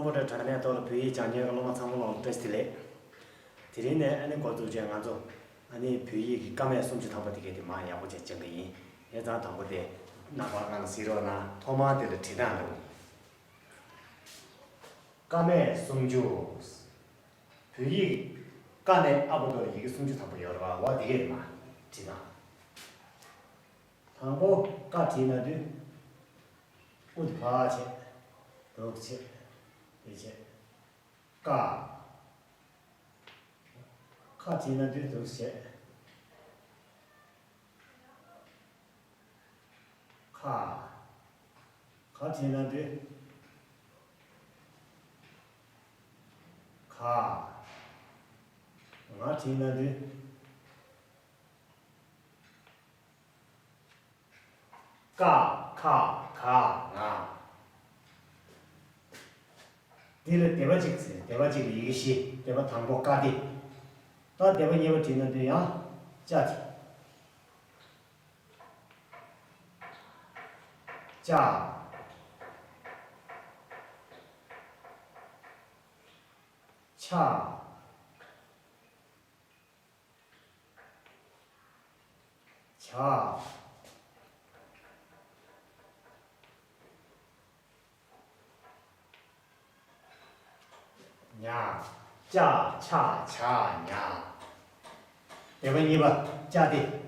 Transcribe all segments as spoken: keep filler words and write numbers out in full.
ཁོང་ཁྲོ་དྲག་ནས་ཐོག་ལ་བོད་ཡིག་སྦྱང་མཁན་གྱི་སློབ་མ་ཚང་མ་ལ་བཀྲ་ཤིས་བདེ་ལེགས། དེ་རིང་ནས་ཨ་ནི་འགོ་འཛུགས་བྱས་ང་ཚོ་ཨ་ནི་བོད་ཡིག་གི་ཀ་མད་སུམ་ཅུ་ཐམ་པ་དེ་གའི་དེ་མར་ཡག་པོ་བྱས་སྦྱང་གི་ཡིན། དེ་ཙང་དང་པོ་དེ་རྣམ་པ་སྒང་གཟིགས་རོགས་གནང་། ཐོག་མར་དེ་ལ་བྲིས་སྟངས་འདྲ་བོ། ཀ་མད་སུམ་ཅུ། བོད་ཡིག་ཀ་ནས་ཨ་བར་དུ་ལ་ཡི་གེ་སུམ་ཅུ་ཐམ་པ་ཡོད་རེད་པ། འོ་དེ་གའི་དེ་མར་བྲིས་སྟངས། དང་པོ་ཀ་བྲིས་ན་དུས། ཨུ་དེ་ཕར་བྱས། འདུག་བྱས། འདི་བྱས། ཀ། ཁ་བྲིས་ན་དུས་འདུག་བྱས། ཁ། ག་བྲིས་ན་དུས། ཁ། ང་བྲིས་ན་དུས། ཀ་ཁ་ག་ང་། འདི་ལ་སྡེ་པ་གཅིག་ཟེར། སྡེ་པ་གཅིག་ལ་ཡི་གེ་བཞི། སྡེ་པ་དང་པོ་ཀ་སྟེ། ད་སྡེ་པ་གཉིས་པ་བྲིས་ན་དུས་ཡང་ཅ་སྟེ། ཅ། ཆ། ཇ། ཉ། ཅ་ཆ་ཇ་ཉ། སྡེ་པ་གཉིས་པ་ཅ་སྟེ།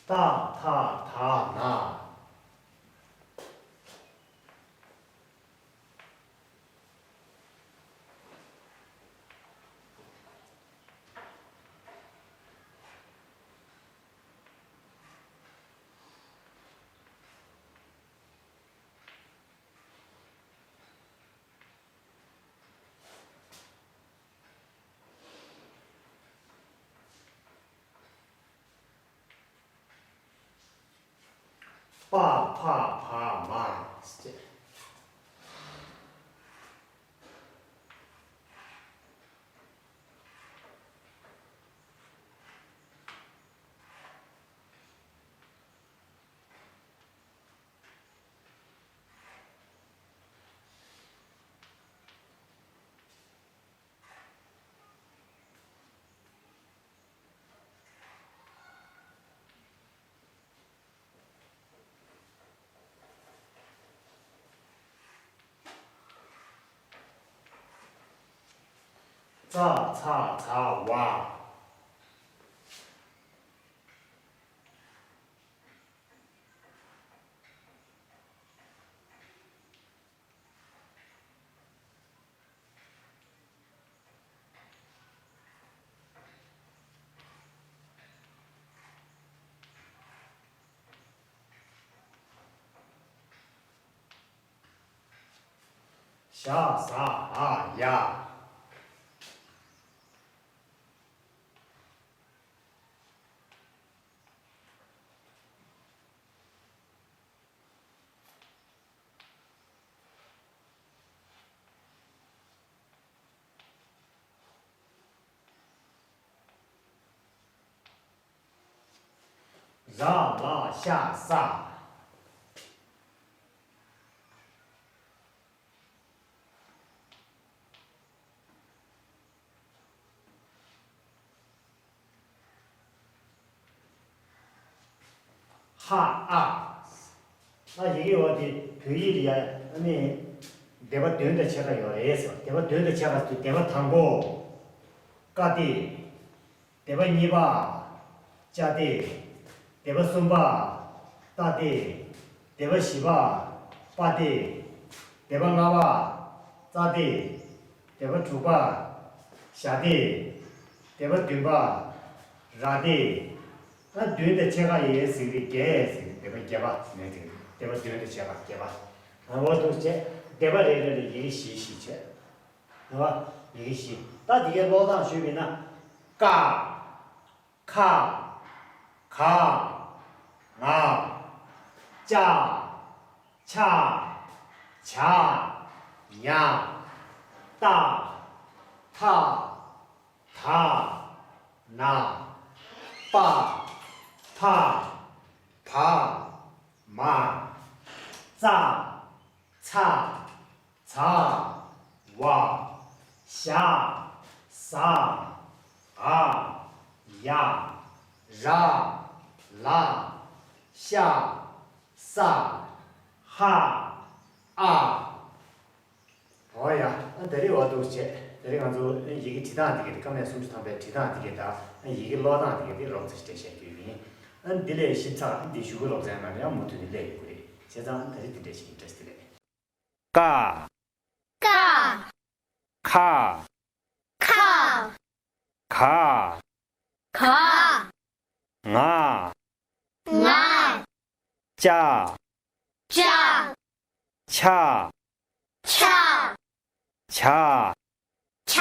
ཏ་ཐ་ད་ན། པ་ཕ་བ་མ། ཙ་ཚ་ཛ་ཝ། ཞ་ཟ་འ་ཡ། ཟ་ལ་ཤ་ཟ། ཧ་ཨ། ཨ་ཡི་གེ་འོ་དེ་བོད་ཡིག་ལ་ཡ་ཨ་ནི་སྡེ་པ་བདུན་དང་ཕྱེད་ཀ་ཡོད་རེད་ཟེར། སྡེ་པ་བདུན་དང་ཕྱེད་ཀ་ཟེར་དུས་སྡེ་པ་དང་པོ་ཀ་སྟེ། སྡེ་པ་གཉིས་པ་ཅ་སྟེ། སྡེ་པ་གསུམ་པ་ཏ་སྟེ། སྡེ་པ་བཞི་པ་པ་སྟེ། སྡེ་པ་ལྔ་པ་ཙ་སྟེ། སྡེ་པ་དྲུག་པ་ཞ་སྟེ། སྡེ་པ་བདུན་པ་ར་སྟེ། ཨ་བདུན་དང་ཕྱེད་ཀ་ཡས་ཟིན་ཏེ་བརྒྱད་ཟིན་ཏེ་སྡེ་པ་བརྒྱད་པ་ནས་ཟིན་སྡེ་པ་བདུན་དང་ཕྱེད་ཀ་བརྒྱད་པ། ཨ་འོ་འདུག་བྱས་སྡེ་པ་རེ་རེ་ལ་ཡི་གེ་བཞི་བཞི་བྱས། རེད་བ། ཡི་གེ་བཞི། ད་དེ་གའི་ཀློག་སྟངས་ཞུས་པ་ཡིན་ན། ཀ་ཁ། ག་ང་། ཅ་ཆ་ཇ་ཉ། ཏ་ཐ་ད་ན། པ་ཕ་བ་མ། ཙ་ཚ་ཚ་བ། ཞ་ཟ་འ་ཡ། ར་ལ་ཤ་ས་ཧ་ཨ། འོ་ཡ། ཨ་དེ་རིང་འོ་འདུག་བྱས། དེ་རིང་ང་ཚོ་ཡི་གེ་བྲིས་སྟངས་དེ་ག་དེ་ཀ་མད་སུམ་ཅུ་ཐམ་པའི་བྲིས་སྟངས་དེ་ག་དང་ཡི་གེ་ཀློག་སྟངས་དེ་ག་དེ་རོབ་ཙམ་ཞིག་འགྲེལ་བཤད་རྒྱུ་ཡིན། ཨ་འདི་ལས་ཞིབ་ཚགས་འདི་གཞུག་གུ་སློབ་ཚན་ནང་ཡང་མུ་མཐུད་ནས་སླེབས་ཡོང་གི་རེད། བྱས་ཙང་ད་རེས་འདི་འདྲ་ཞིག་ཡིན། བཀྲ་ཤིས་བདེ་ལེགས། ཀ་ཀ་ཁ་ཁ་ཁ་ཁ་ཁ་ང་ང་། ཅ་ཅ་ཆ་ཆ་ཆ་ཆ་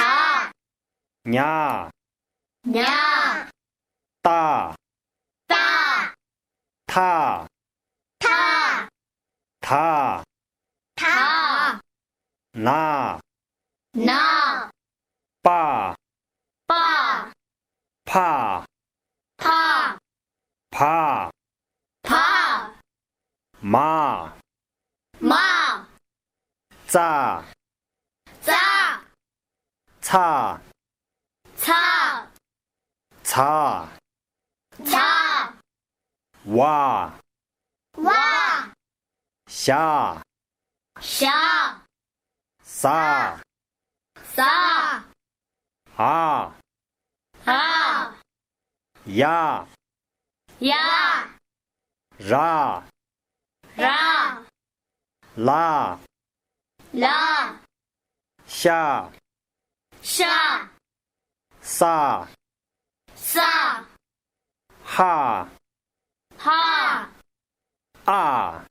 ཉ་ཉ་ཏ་ཏ་ཐ་ཐ་ཐ་ཐ་ན་ན་པ་པ་ཕ་ཕ་ཕ་ཕ་མ་མ་ཙ་ཙ་ཚ་ཚ་ཚ་ཚ་བ་བ་ཞ་ཞ་ཟ་ཟ་འ་འ་ཡ་ཡ་ར་ར་ལ་ལ་ཤ་ཤ་ས་ས་ཧ་ཧ་ཨ་